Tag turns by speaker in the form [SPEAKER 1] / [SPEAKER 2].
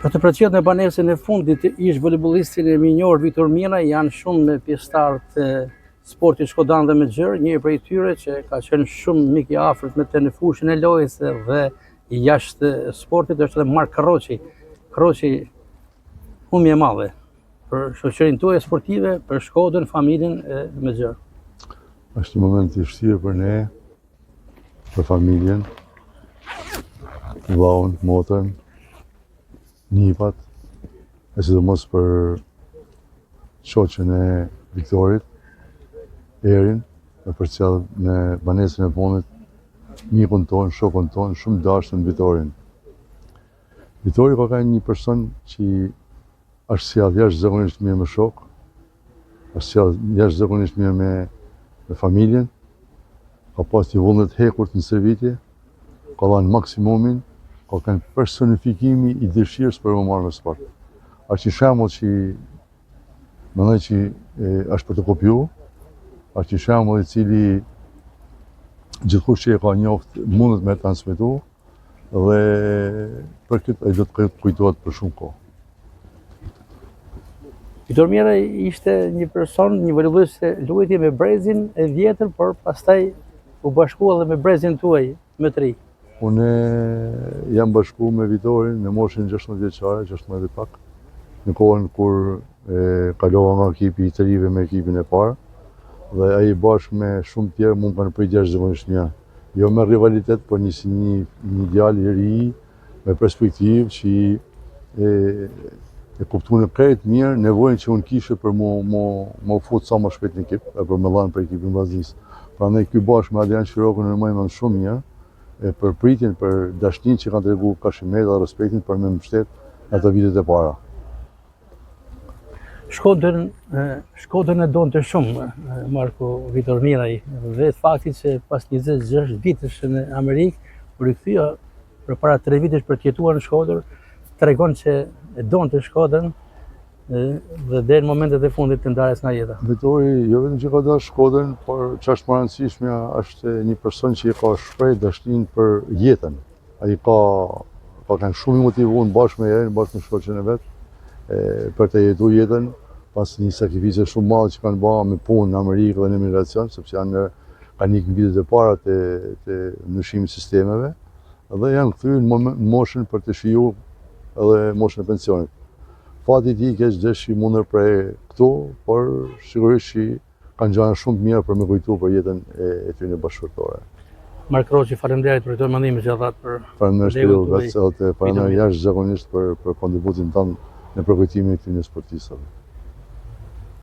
[SPEAKER 1] Për të përcjellë në banesën e fundit ish volejbollistin e mirënjohur Vitor Mjeraj janë shumë pjesëtarë të sportit shkodran dhe më gjerë, një prej tyre që ka qenë shumë mik i afërt me të në fushën e lojës dhe jashtë sportit është edhe Mark Rroqi. Rroqi humbje e madhe për shoqërinë tuaj sportive, për Shkodrën, familjen e më gjerë.
[SPEAKER 2] Është një moment i vështirë për ne, për familjen, vllaun, motrën, nipat, e sidomos për shoqen e Viktorit, Erin, me përcjell në banesën e fundit, mikun tonë, shokun tonë, shumë dashtun Vitorin. Vitori ka qenë një person që është sjellë jashtëzakonisht mirë me shokë, është sjellë jashtëzakonisht mirë me, me familjen, ka pas një vullnet hekurt në stërvitje, ka dhanë maksimumin, ka qenë personifikimi i dëshirës për me marrë me sport. Është një shembull që mendoj që e, është për të kopju, është një shembull i cili gjithkush që e ka njoft mundet me transmetu, Dhe për këtë ai do të kujtohet për shumë
[SPEAKER 1] kohë. Vitor Mjeraj ishte një person, një volejbollist që luajti me brezin e vjetër, por pastaj u bashkua edhe me brezin tuaj më të
[SPEAKER 2] ri. Unë jam bashku me Vitorin në moshën 16 vjeçare, 16 e pak, në kohën kur e, kalova nga ekipi i të rive me ekipin e parë, dhe ai bashkë me shumë tjerë mu më kanë pritë jashtëzakonisht mirë. Jo me rivalitet, por një si një, një djalë i ri me perspektivë që e, e kuptun krejt mirë nevojën që unë kishe për mu, mu, mu fut sa më shpejt në ekip, e për me dhanë për ekipin Vllaznisë. Prandaj ky bashkë me Adrian Shirokën e maj mend shumë mirë, e për pritjen, për dashninë që kanë tregu karshi meje dhe respektin për me mbështet në ato vitet e para.
[SPEAKER 1] Shkodrën, Shkodrën e donte shumë Marko Vitor Miraj dhe fakti që pas 26 vitesh në Amerikë, u rikthye përpara 3 vitesh për të jetuar në Shkodër, tregon që e donte Shkodrën dhe deri në momentet e fundit të ndarjes nga
[SPEAKER 2] jeta. Vitori jo vetëm që ka dashur Shkodrën, por që është më e rëndësishmja është një person që i ka shpreh dashninë për jetën. Ai ka ka qenë shumë i motivuar bashkë me Erin, bashkë me shoqen e vet, e, për të jetu jetën pas një sakrifice shumë madhe që kanë ba me punë në Amerikë dhe në emigracion, sepse janë kanë ikë në vitet e para të, të ndryshimit sistemeve dhe janë kthy në moshën për të shiju edhe moshën e pensionit. Fati i tij i keq deshi m'u ndërpre këtu, por sigurisht që Kanë gjana shumë të mira për me kujtu për jetën e, e tyre bashkëshortore.
[SPEAKER 1] Mark Roçi, faleminderit për këto mendime që dhatë
[SPEAKER 2] për Faleminderit për ju vetë, edhe të faleminderit jashtëzakonisht për për kontributin tënd në përkujtimin e këtyre sportistëve.